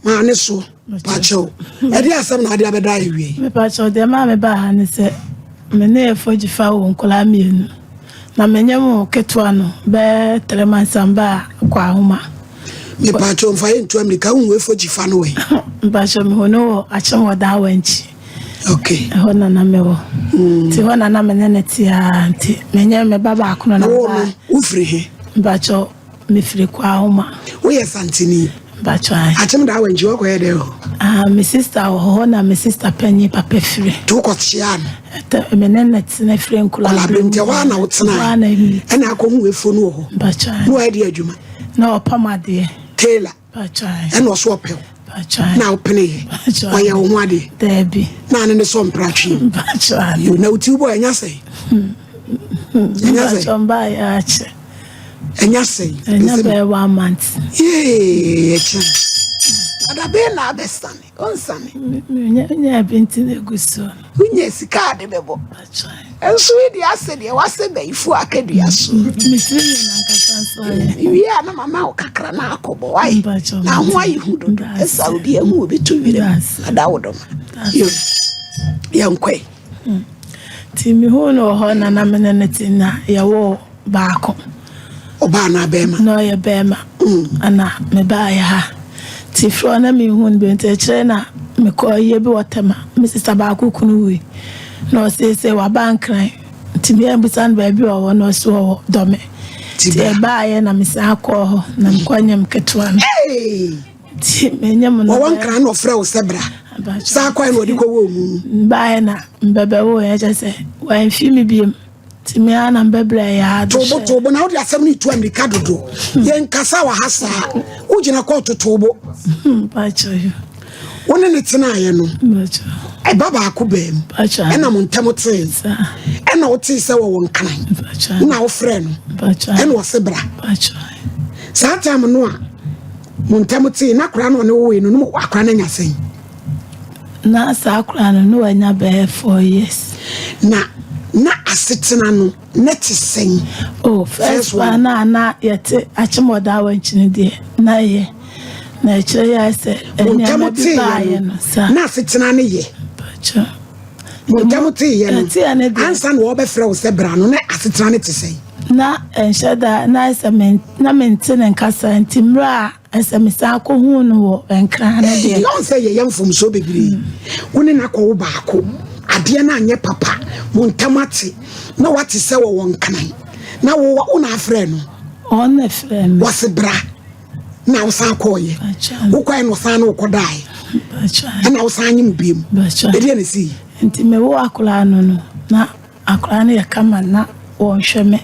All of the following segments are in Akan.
Maa ne so pakyɛw. Ɛde asɛm na ade abɛda awie. Mepakyɛw deɛ maa me baa ha ne sɛ me ne Efo Gyifa wɔ nkwadaa mmienu na menyɛ mo ketewa no bɛyɛ 3 months amba a kɔ ahoma. Mepakyɛw, mfa yɛ ntu amirika, wohu Efo Gyifa no wɛ? Mpakyɛw, mehu no wɔ Akyem wɔ daa wɔ nkyi. Okay. Ɛhɔ na na mewɔ, nti hɔ na na me ne ne te a, nti menyɛ me ba baako no na Na wo mebaa. no wofiri he? Mpakyɛw, mefiri kɔ ahoma. Woyɛ Santini? Mpakyɛw, ae. Akyem daa wɔ nkyi, wɔkɔyɛ dɛ hɔ? Ah, me sister wɔ hɔ na me sister panyin papa firi. Nti wokɔkyea no? Ɛtɛ me ne ne tena firi nkɔlaa. Kɔlabere nti ɛhɔ a na wotena? Hɔ a na mi. Ɛna akɔhu Efo no wɔ hɔ? Mpakyɛw, ae. Na wayɛ de adwuma? Na ɔpam adeɛ. Tailor? Mpakyɛw, ae. Ɛna ɔso ɔpɛw? Mpakyɛw, ae. Na wopeneyɛ? Mpakyɛw, ae. Ɔyɛ wo ho adeɛ? Daabi. Na ane ne sɔ mpratwe? Mpakyɛw, ae. Yo, na woti wobɔ ɛnya sɛn, ɛnya sɛn? Mpakyɛw, mbaa yɛ akyɛ. Ɛnya sɛn? Ɛnya bɛyɛ one month. Yee, ɛkyɛn adabɛn na abɛsane ɔnsane. Nya bi nti na egu so no. Wonya sika ade bɛbɔ. Mpakyɛw, ae. Nso yi deɛ, asɛ deɛ wasɛ bɛyifo akadua so. Metiri mi nankasa nso ayɛ. Wie a, na mama wo kakra na akɔbɔ wae. Mpakyɛw, na ho mate. ayɛ hu dodo. Ndaase. Ɛsa obi ahu obi to werɛ Ndaase. ada wo dɔm yo, yɛnkɔe. Nti mehu no wɔ hɔ na na me ne ne te na yɛwɔ baako. Ɔbaa na bɛrima? Na ɔyɛ bɛrima. Ana mebaayɛ ha nti frɛ na mehu no bi, nti akyerɛ na mekɔ yie bi wɔ Tɛma. Me sister baako kunu wui na ɔsee sɛ waba Nkran, nti meambusa no baabi a ɔwɔ na ɔse ɔwɔ Dɔme. Nti nti bra. Ɛbaayɛ na mesan kɔɔ hɔ na mekɔ nyam ketewa no. Hey! Nti menyam no. Wɔwɔ Nkran na ɔfrɛ wo sɛ bra? Abakyɛ. Saa kwan na ɔde kɔwɔ mu no? Baayɛ na mbɛbɛwo yɛ kyɛ sɛ wamfi me biom, nti me ara na mbɛbrɛ yɛ ade. Tobo, tobo na wode asɛm no tu amirika dodo. Yɛnkasa wɔ ha saa, wogyina kɔɔto, tobo. Mpakyɛ yo. Wo ne ne tenaeɛ no? Mpakyɛ. Ɛba baako baa mu? Mpakyɛ. Ɛna mo ntɛm tee? Saa. Ɛna wotee sɛ wɔwɔ Nkran? Mpakyɛ. Na wofrɛ no? Mpakyɛ. Ɛna ɔse bra? Mpakyɛ. Saa time no a mo ntɛm tee na akora no ɔne wowoe no no, akora no anya sɛn? Na saa akora no ne wanya bɛyɛ 4 years. Na asetena no ne te sɛn? Oh, first First one. one na yɛte Akyemɔda wɔ nkyini deɛ na ɛyɛ, na akyerɛ yɛ sɛ Mo ntɛm nneɛma bi teeɛ baayɛ no no saa. Na asetena no yɛ? Mpakyɛ. Mo ntɛm teeɛ no? Yɛteɛ no deɛ. Ansa na wɔbɛfrɛ wo sɛ bra no, na asetena no te sɛn? Na ɛnhyɛ da na sɛ men na mente ne nkasa, nti mmerɛ a ɛsɛ mesan kɔhuu no wɔ Nkran no deɛ. Ɔn sɛ yɛyɛ mfomsoɔ bebree. Wo ne no akɔwo baako, adeɛ no anyɛ papa, mo ntam ate, na wate sɛ wɔwɔ Nkran na wo wo na afrɛ no? Ɔno na frɛ me. Wɔse bra na wosan kɔɔyɛ? Mpakyɛ. Wokɔɛ na ɔsan ne wokɔdaeɛ? Mpakyɛ. Ɛna wosan nye mu biom? Mpakyɛ. Ɛdeɛ ne sii? Nti mewo akwaraa no, na akwaraa no yɛ kama na wɔnhwɛ me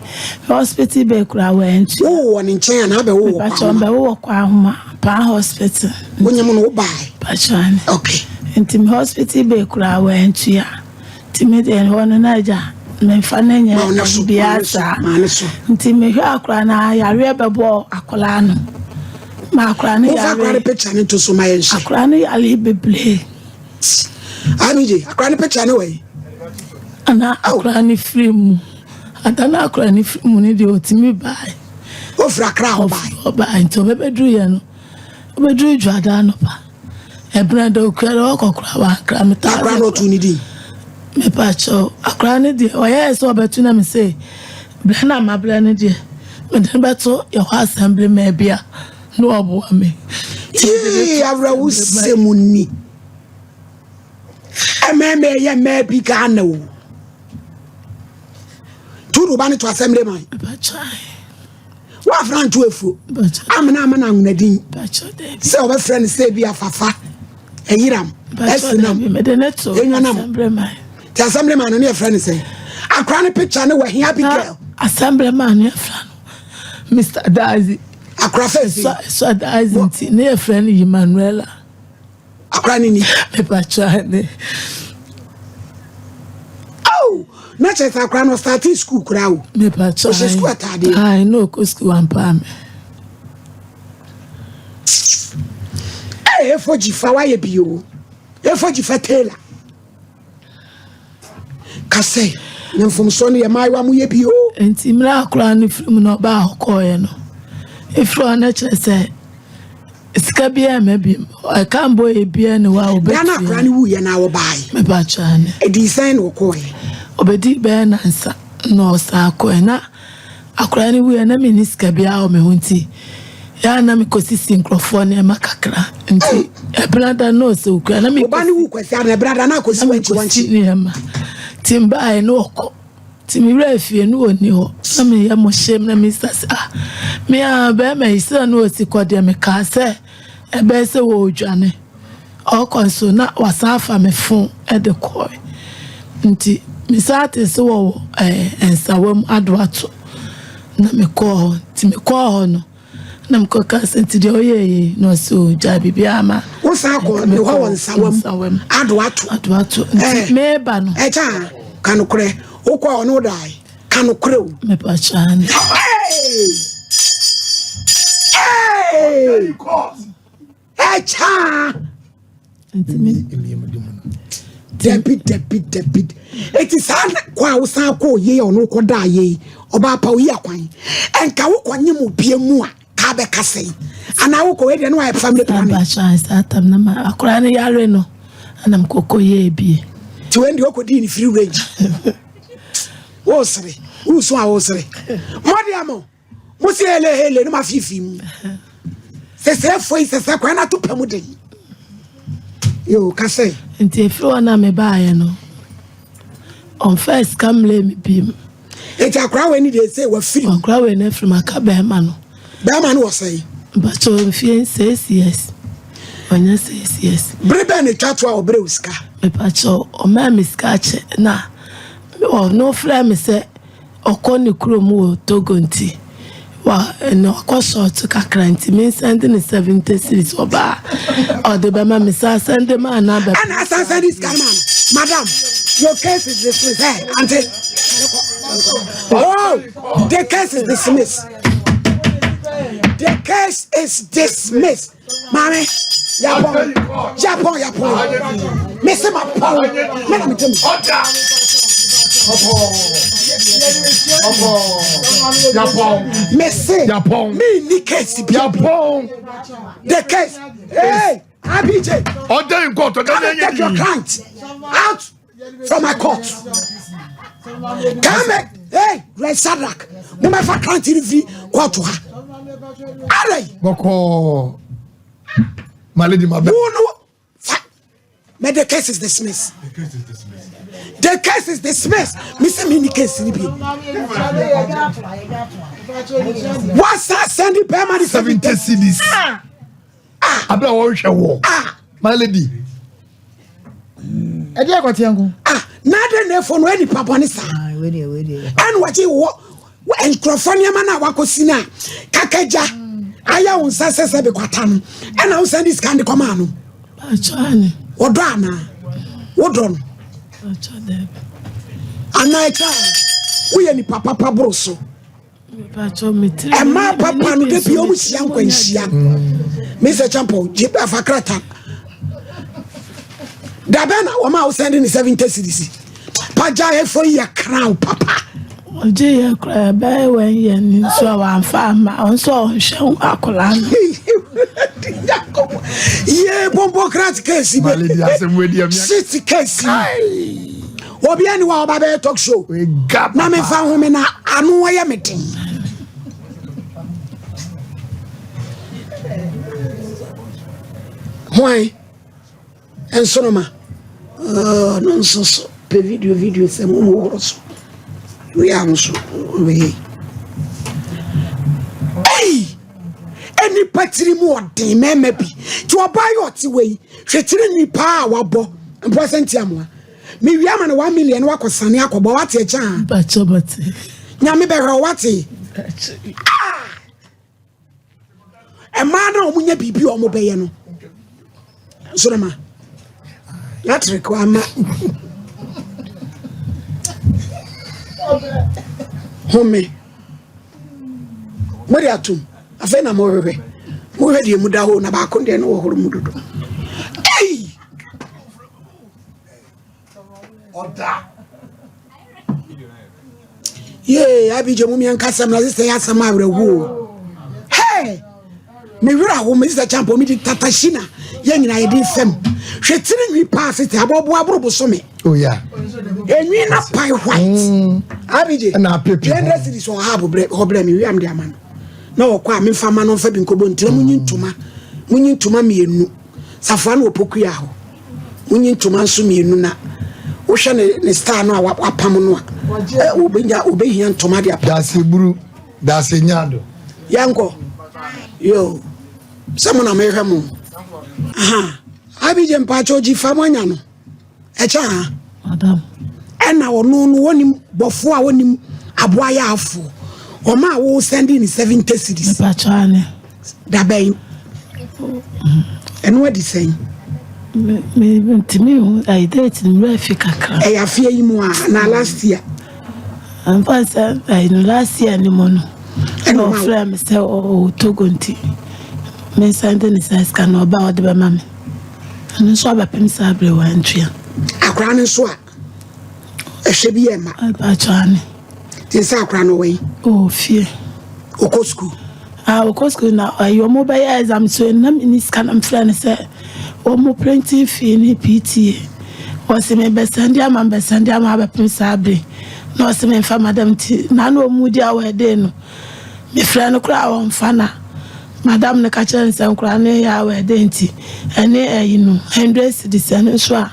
hospital bɛɛ koraa wɔantua. Wowɔ wɔ ne nkyɛn anaa bɛwowɔ? Mepakyɛ. Kwahoma? Bɛwo wɔ Kwahoma Paa Hospital. Wonyam no wobae? Mpakyɛ ne. Nti me hospital bɛɛ koraa wɔantua, nti me deɛ hɔ no na agya memfa no nyɛ Ma wo ne so, ma biara ne so, saa. Ma ne so. Nti mehwɛ akwaraa no a, yareɛ bɛbɔ akwaraa no ma akwaraa no Momfa akora no yare. picture no nto so ma yɛnhyɛ. Akwaraa no yare bebree. Amigye akora no picture no wɔ yi. Ana akwaraa no firi mu ada na akwaraa no firi mu no deɛ, ɔtumi bae. Wofiri Akra hɔ bae? Ɔbae, nti ɔbɛbɛduru yɛ no, ɔbɛduru dwada anɔpa ɛberɛ da okura dɛ ɔkɔ kora wankra me. Na akora no ɔtoo ne din? Mepakyɛw, akwaraa no deɛ, ɔyɛɛ sɛ ɔbɛto na me sɛ berɛ na mabrɛ no deɛ, mede no bɛto yɛhɔ assembly ma bi a na ɔboa me. Nti mede no Yee to awerɛwo assembly sɛm ni. Ɛmɛɛmɛ ɛyɛ mmaa bi Ghana o. Tuuru ba no to assembly man? Mepakyɛw. Woafra nto afuo? Mepakyɛw. Amena ama no anwonadin? Mepakyɛw, daabi. Sɛ wɔbɛfrɛ no sɛ bi afafa ɛyiram? Mepakyɛw. Ɛsinam. Daabi, mede no to Enwanam. assembly man. Nti assembly man no ne yɛfrɛ no sɛ akora no picture ne wɔ hia Abigail? Assembly man no, yɛfrɛ no Mr Dazi. Akora fɛsi? Ɛsɔ Dazi, nti ne yɛfrɛ no Emmanuela. Akora ne ni? Mepakyɛw ne. Oh, na kyerɛ sɛ akora no ɔstarte school koraa o. Mepakyɛw. Ɔhyɛ school ataadeɛ? Ayi, na ɔkɔ school ampa me. Ɛyɛ Efo Gyifa, wayɛ bi o. Efo Gyifa Taylor kasɛ ne mfomsoɔ no yɛ mmaayewa mo yɛ bi o. Nti mmerɛ akora no firi mu na ɔbaa hɔ kɔɔeɛ no, ɛfiri hɔ no kyerɛ sɛ Sika biara mma bi. Ɛka mbɔ yɛ biara ni hɔ a Bere a na obetua. akwadaa no wuiɛ na wɔbaeɛ. Mepakyɛ aane. Ɛdii sɛn na ɔkɔeɛ? Ɔbɛdii bɛyɛ nansa na ɔsan kɔeɛ. Na akwadaa no wuiɛ na menni sika biara wɔ me ho nti yɛ a na mekɔsisi nkurɔfoɔ nneɛma kakra nti ɛbenada na ɔsɛ okura na Wo ba no mekɔsi wu Kwasi na ɛbenada na akɔsi na wankyi mekɔsi wankyi. nneɛma nti mbaeɛ na ɔkɔ. Nti me werɛ fie no ɔnni hɔ na meyɛ mo hyem na misa sɛ ah me a bɛrima yi sɛ na ɔsi kɔ deɛ mekaa sɛ ɛbɛyɛ sɛ wɔredwane ɔkɔ nso na wasan afa me fon de kɔe nti mesan te sɛ wɔwɔ ɛɛ nsawam adoato na mekɔɔ hɔ nti mekɔɔ hɔ no Na mekɔkaa sɛ, Nti deɛ woyɛɛ yei? Na ɔse, O, gyae biribiara ma. Wosan kɔ ne hɔ wɔ Nsawam, Adoato. Adoato. Nti eh, meba no. Ɛkyɛ a, ka nokorɛ. Wokɔ a ɔne wo dae. Ka nokorɛ o. Mepa kyɛ ne. Hey! Hey! Ɛkyɛ a. Dabi dabi dabi. Eti saa kɔ a wosan kɔ yie a ɔno kɔ da yie ɔbaa pa oyi akwan. Ɛnka wokɔ nye mu bie mu a kaa bɛka sɛn. Anaa wokɔ wei deɛ no ayɛ family planning. Abahyɛ saa tam na ma akora no yare no ɛna mekɔkɔ yɛ bie. Ti wei deɛ wokɔ dii ne free range. Wosere wosu a wosere. Mɔde ama. Mo se hele hele no ma fifi mu. Sese foi sese kwan na to pa mu den. Yo ka sɛ. Nti efiri hɔ na me baayɛ no. Ɔmfa sika mlɛ me biem. Nti akora wei ni deɛ sɛ wafiri mu. Akora wei na afiri mu aka bɛrima no. Bɛrima no wɔ sɛn? Mpakyɛ mfie 6 years. Ɔnyɛ 6 years. Bere bɛn na etwa to a ɔbrɛ wo sika? Mepakyɛ ɔmaa me sika akyɛ na ɔno frɛ me sɛ ɔkɔ ne kurom wɔ Togo nti wa ɛna ɔkɔ short kakra nti me nsɛnde ne 70 cedis ɔbaa ɔde bɛma me sa sɛnde maa na bɛ. Ɛna asan sɛnde sika no maa no. Madam, your case is dismissed. Hey, auntie. Oh, the case is dismissed. The case is dismissed. Maame, yapɔn, yapɔn, yapɔn. Mese ma pɔn, me na me tem. Mese, me ni case bi. The case, hey, IBJ. Order in court. Come and take your client out from my court. Come and, hey, Red Shadrach. Mo ma fa client ni fi court ha. Are. Bɔkɔɔ. My lady, my No, no. Fa. But the case is dismissed. The case is dismissed. Me say me ni case ni bi. What's that sending per money? 70 cedis. Ah. Ah. Abla wɔhwɛ wɔ. Ah. My lady. Ɛdi akɔteɛ nko. Ah, na de na efo no ɛni papa ne saa. Ɛna wɔgye wɔ nkurɔfoɔ nneɛma no a wakɔsi no a kakagya ayɛ wo nsa sɛ sɛ bekwata no ɛna wo sɛn de sika de kɔmaa no. Wɔdɔ anaa? Wodɔ no? Anaa ɛkyɛ a woyɛ nipa papa boro so. Ɛmaa papa no de bia ɔmo hyia nkwanhyia. Mr. Champo, gye afa krataa. Dabɛ na wɔn a wosɛn de ne 70 cedis. Pagya efo yɛ crown papa. Ɔgye yɛ kora ɛbɛyɛ wɔn yɛ ne nso a wɔamfa ama ɔnso a ɔnhwɛ akwadaa no. Yee bombo krat case bi. Shit case. Obi ani wa ɔba bɛyɛ talk show. Na me fa home na ano ɔyɛ me den. Hwan? Nsoroma. Oh, no nso so. Pɛ video video sɛ mo mo wɔ so. Wei a nso wei. Ei! Enipa tiri mu ɔden mɛɛma bi. Ti ɔbaa yɛ ɔte wei. Hwɛ tiri nwi paa a wabɔ. Mpo sɛ nti amoa. Me wia ma no 1 million wakɔ sane akɔbɔ wate ɛkyɛ a. Bakyɛ bate. Nyame bɛhwɛ wate. Ah! Ɛmaa na wɔn nya biribi a wɔn bɛyɛ no. Nsoroma. Latric wama. Home. Mo de atum. Afei na mo hwehwɛ. Mo hwɛ deɛ mu da hɔ na baako deɛ no wɔ hɔ mu dodo. Ei! Ɔda. Yee, Abigye mu miɛnka asɛm na sɛ yɛ asɛm awerɛhoɔ. Hey! Me werɛ aho me sɛ champo me di tatahyi na yɛn nyinaa yɛde fam. Hwɛ tiri nwi paa sete abɔboa aboro bosome. Oh yeah. Enwi na pae white. Abigye. Ɛna apepe ho. 300 cedis wɔ ha abobrɛ hɔ brɛ me wiam de ama no. Na wɔkɔ a memfa ma no mfa bi nkɔbɔ ntira munyi ntoma. Munyi ntoma mmienu. Safoa no wɔ pokua hɔ. Munyi ntoma nso mmienu na wohwɛ ne ne star no a wapam no a wobɛnya wobɛhia ntoma de apam. Dase buru, dase nyado. Yɛnkɔ. Yo. Sɛ mo na mehwɛ mo. Aha. Abigye mpakyɛ ogyi fa mo anya no. Ɛkyɛ ha. Madam. Ɛna ɔno no wɔnim bɔfoɔ a wɔnim aboa yɛ afoɔ. Ɔma a wo sending ne 70 cedis. Mepakyɛ ane. Dabɛn. Ɛno adi sɛn. Me ntumi hu ayi date no mmerɛ afi kakra. Ɛyɛ afeɛ yi mu a na last year. Mfa sɛ ayi no last year ni mu no. Ɛna Ɛna ɔma wo- ɔfrɛ me sɛ ɔwɔ Togo nti mensan de ne saa sika na ɔba a ɔde bɛma me. Ɛno nso abɛpem saa berɛ wantua. Akwaraa no nso a ɛhwɛ bi yɛ ma. Mepakyɛ ane. Te sɛ akwaraa no wɔ yi. Ɔwɔ fie. Ɔkɔ sukuu. Ah, ɔkɔ sukuu na ayi ɔmo bɛyɛ exam so na menni sika na mefrɛ no sɛ ɔmo printing fee ne PTA. Ɔse mebɛsɛnde ama mebɛsɛnde ama abɛpem saa bere na ɔse memfa madam nti na na ɔmu di awɛde no mefrɛ no koraa ɔmfa na madam no ka kyerɛ no sɛ nkoraa no yɛ awɛde nti ɛne ɛyi no 100 cedis ɛno nso a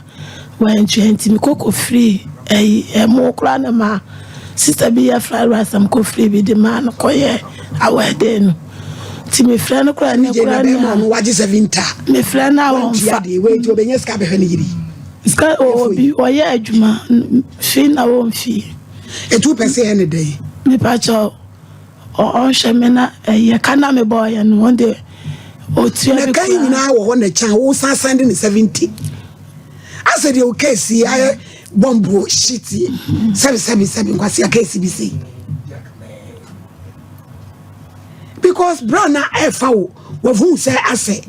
wantua nti mekɔkɔ firi ɛyi ɛmo koraa na ma sister bi yɛ fried rice am kɔ firi bi de maa no kɔyɛ awɛde no nti mefrɛ no koraa ne Gye na koraa bɛrima ne ɔno wagye 70 a. mefrɛ no a Wantua wɔmfa deɛ wei nti ɔbɛnya sika bɛhwɛ ne yere. Sika ɔwɔ bi ɔyɛ adwuma fi na wɔmfie. Ɛtu pɛ sɛ ɛyɛ ne dɛn. Mepakyɛ ɔnhwɛ me na ɛyɛ ka na mebɔɔyɛ no wɔn de ɔtua Na bi ka yi koraa. nyinaa wɔ hɔ na kyɛn wo san san de ne 70. Asɛ deɛ wo case yi ayɛ bɔmbo shit yi. Sɛbi sɛbi sɛbi nkwasi a case bi sei. Because bra na ɛfa wo wahu sɛ asɛ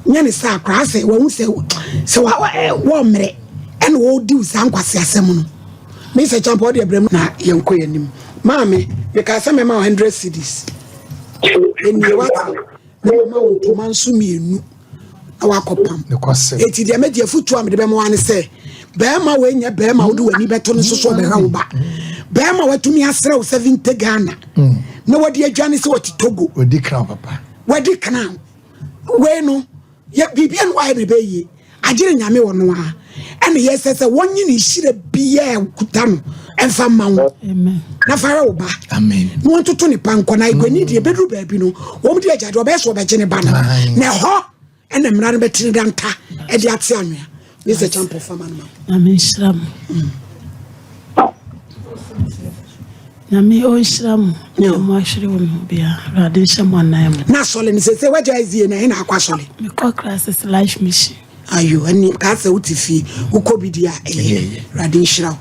nyɛ ne saa koraa asɛ wahu sɛ sɛ wa wɔmmerɛ ɛna wɔdi wo saa nkwasi asɛm no. Me sɛ champa ɔde ɛbrɛ mu na yɛnkɔ yɛn anim. Maame meka sɛ mɛma wo 100 cedis. Ɛnie wate na mama wo ntoma nso mmienu na wakɔpam. Nokwasɛm. Eti deɛ mɛgye afutuo a mede bɛma wa ne sɛ bɛrima wei nyɛ bɛrima wode w'ani bɛto no so so ɔbɛhwɛ wo ba. Bɛrima watumi asrɛ wo 70 Ghana na wade adwane sɛ wɔte Togo. Odi crown papa. Wadi crown. Wei no yɛ biribia no wayɛ ne bɛyie agyere Nyame wɔ no a ɛne yɛsɛ sɛ wɔnye ne nhyira biaa kuta no ɛmfa mma wo. Amen. Na fa hwɛ wo ba. Amen. Na wɔntoto ne pa nkɔ na aguani deɛ bɛduru baabi no wɔm de agyadeɛ ɔbɛyɛ sɛ ɔbɛgye ne ba no. Aye. Na ɛhɔ ɛna mmara no bɛtene danta ɛde ate anwea. Ne sɛ champo fama no ma. Nyame nhyira mo. Nyame ɔnhyira mo. Yo. Mo ahwere wɔ me ho biara. Awurade nhyɛ mo anan mu. Na asɔle no sɛ wagya azie na ɛna akɔ asɔle. Mekɔ Crisis Life Mission. Ayo ɛne kaa sɛ wote fie wokɔ bi di a ɛyɛ. Awurade nhyira wo.